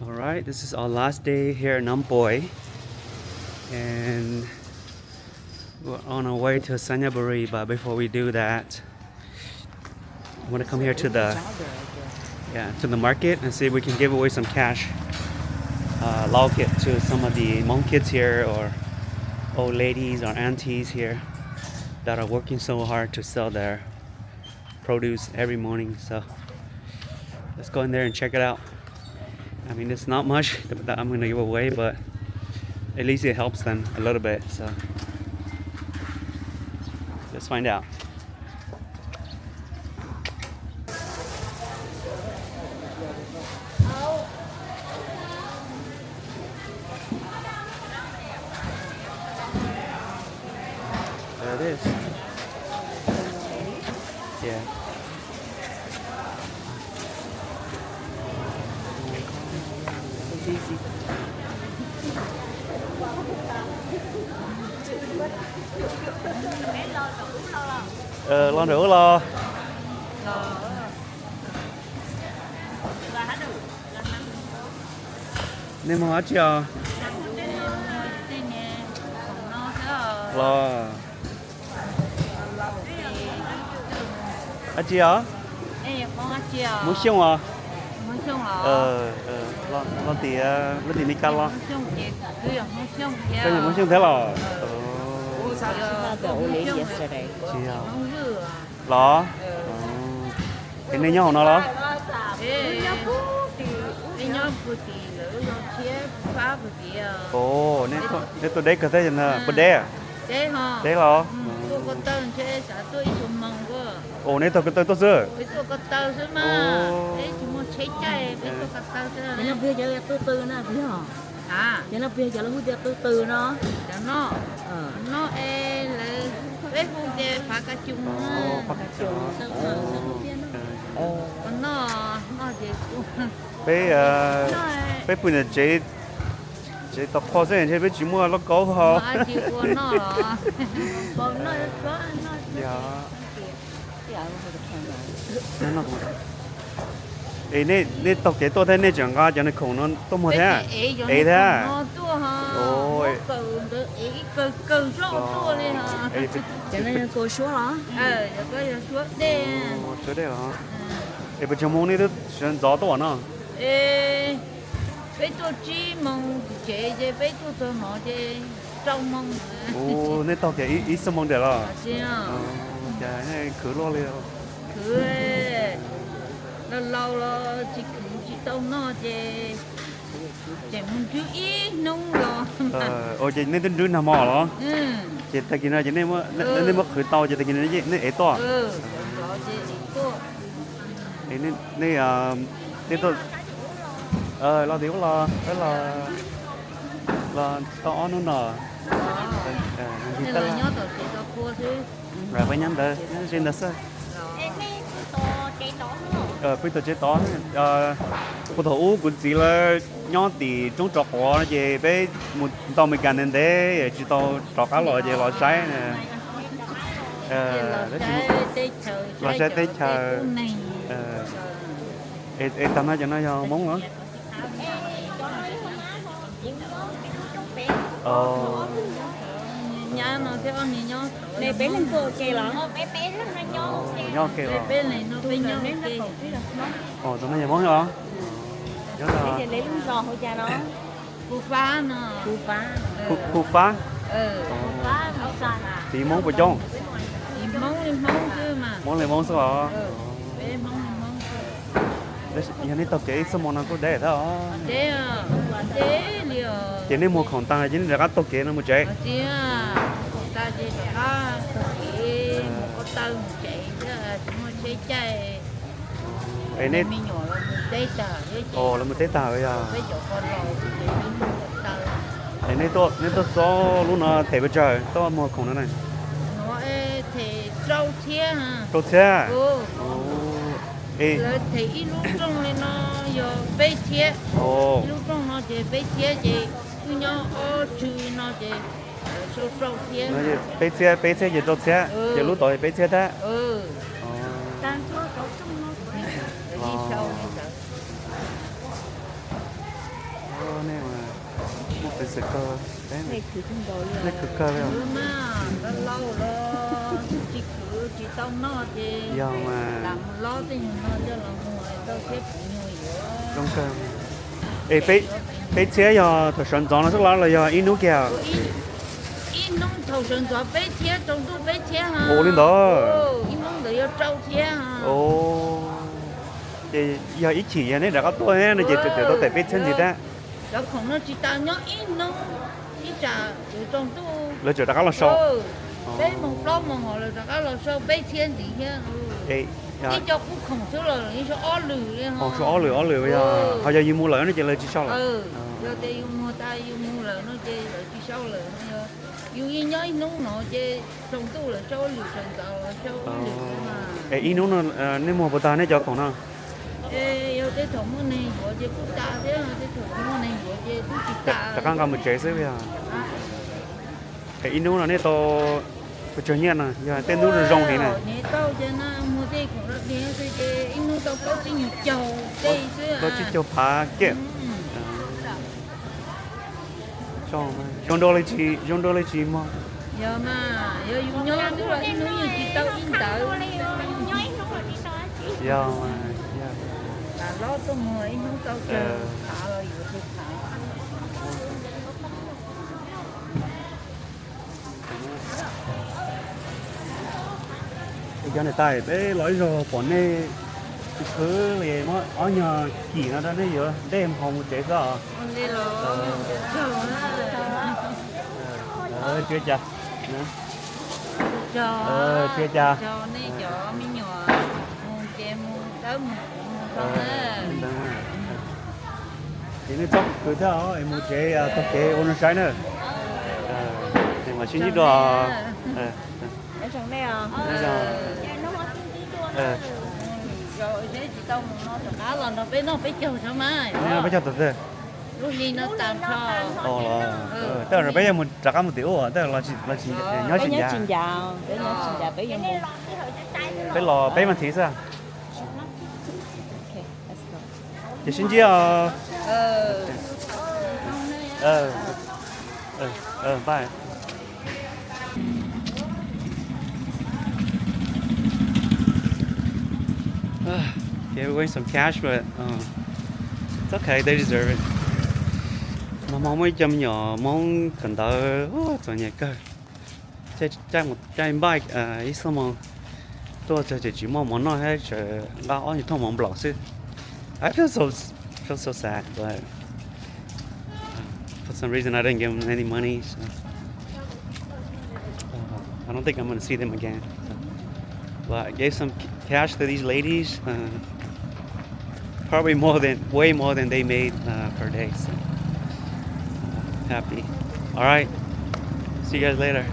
All right, this is our last day here in Namboi, and we're on our way to Xayaburi. But before we do that, I want to come here to the, yeah, to the market and see if we can give away some cash, uh, loket to some of the Hmong kids here or old ladies or aunties here that are working so hard to sell their produce every morning. So let's go in there and check it out. I mean, it's not much that I'm going to give away, but at least it helps them a little bit. So let's find out. There it is. Yeah. Los nram ub los. Nej moog dab tsi os? Los dab tsi os? Hmoob Xyooj os? Los tim, los tim Meskas los? Koj yog Hmoob Xyooj thiab los? Tsis yog. Los? Es nej nyob hauv no los? Nyob puag tim lawv zos tshiab, puag tim. Neb tuaj deb kawg thiab, puas deb? Deb los? Tuaj ko taw ntshe xav tuaj ib xuab moos. Os, neb taug ko taw tuaj xwb? Peb tuaj ko taw xwb mas, peb tsis muaj tsheb caij, peb tuaj ko taw xwb. Cov no peb cov lawv hu tias tu tw no. Cov no, cov no es lawv, peb hu tias phav kas cum. Qhov no, no ces kuv, peb, peb pw ntawm tsev, tsev tau qho xwb ntshe peb tsis muaj lauj kaub ho. Es nej taug kev tuaj thiab nej tseem nqa cov niag khoom no tuaj muag thiab? Ev thiab. Suav dej los? Es puas tsawg moos nej twb sawv ntxov tuaj no? Peb tuaj tsib moos tsev ces peb tuaj txog no ces rau moos. Ua, nej taug kev ib xuab moos ntiam los? Cas nej khwv luaj li. Khwv, laus laus los tsis khwv tsis tau noj ces tseem mus nrhiav ib hnub los. Ua ces nej twb nrhiav nag hmo los? Ces tag kis no ces nej muab qhwv tau ces tag kis no nej ev tuaj. Nej, nej tuaj, los tim ub los, los tau ob hnub no. Peb nyob ntawd, nyob ze ntawd xwb. Peb tug tsev tod, puag thaum ub kuv txiv lawv nyob tim roob rov quav no ces peb mus tau Meskas ntev ntev tsis tau rov qab los ces los saib, los saib teb chaws. Es tag no cov no yog Hmoob los? Nyob ke los? Tus no yog Hmoob los? Hu Fab. Txiv Hmoob puas coob? Hmoob li Hmoob xwb los? Yog nej taug kev ib xuab moos no kuj deb thiab os. Ces nej muag khoom tag ces nej rov qab taug kev no mus tsev? Es nej, los mus teb tag yog? Es nej tuaj xob lub no them pes tsawg tuaj muag khoom no na? Rau txhiab. Lawv them ib lub rooj li no yog peb txhiab. Ib lub rooj no ces peb txhiab ces wb nyob ob tswv no ces rau txhiab. Peb txhiab, peb txhiab ces rau txhiab, ces lub tod peb txhiab thiab. Ib xyoo li ntawd. Xwm kawg, nej khwv kawg li os. Tsis khwv, tsis tau noj ces lam mus lob tej nyuag no coj los muag tau thiab kuv nyuag yuav. Zoo kawg. Es peb txhiab yog thaum sawv ntxov no xwb los los yog ib hnub kiag? Ib hnub thaum sawv ntxov peb txhiab, tsaus ntuj peb txhiab. Ua li ntawd. Ib hnub ntawd yog rau txhiab. Ces yog ib chim yog neb rov qab tuaj no ces tseem tau tawm peb txhiab ntxiv thiab. Cov khoom no tsis tas nyob ib hnub, ib tsam yuav tsaus ntuj lawv tseem rov qab los sau. Peb moos plaub moos hos lawv rov qab los sau peb txhiab ntxiv thiab. Ib co qub khoom xwb los yeej sau ob lwm li. Sau ob lwm ob lwm yog, ho yog yus mus lawm no ces lawv tsis sau lawm. Yog tias yus mus tas yus mus lawm no ces lawv tsis sau lawm. Yus yeej nyob ib hnub no ces tsaus ntuj lawv sau ob lwm, sawv ntxov lawv sau ob lwm. Es ib hnub no nej muag puas tag nej cov khoom no? Yog tej thaum muaj neeg yuav ces kuj tas thiab, tej thaum tsis muaj neeg yuav ces kuj tsis tas. Rov qab nqa mus tsev xwb yog? Es ib hnub no nej tau pes tsawg nyiaj no yog tej hnub zoo zoo heev na? Ib hnub tau plaub tsib nyuag caug tej xwb. Plaub tsib caug phav kiag. Zoo nraug li tsis, zoo nraug li tsis mog. Yog mas, yog yus nyob xwb los ib hnub yus tsis tau ib ntawd. Yog mas, yog. Lam lob tuaj muag ib hnub tau tsawg phav los yuav tsawg phav. Cov niam tais, peb los ib zaug pom nej tsis khwv li, muab ob nyuag kim no rau nej yuav dej haus mus tsev xwb os. Tsis ua cas. Tsis ua cas. Ces nej txhob khwv thiab os, es mus tsev taug kev ua noj saib na. Mam sib ntsib dua. Peb caug tom twg? Tej zaum peb yuav mus rov qab mus tim ub, tej zaum los tsis ncav. Peb los peb mas thiv xwb. Ces sib ntsib os. Bye. Gave away some cash, but uh, it's okay, they deserve it. Nag hmo muaj ib co me nyuam Hmoob kawm ntawv txom nyem kawg, caij bike ib xuab moos tuaj txog ces tsis muaj mov noj thiab, tseem nqa ob nyuag thooj mov nplaum xwb. I feel so, feel so sad, but uh, for some reason I didn't give them any money, so uh, I don't think I'm gonna see them again. So, but I gave some cash to these ladies, uh, probably more than, way more than they made uh, per day. So uh, happy. All right. See you guys later.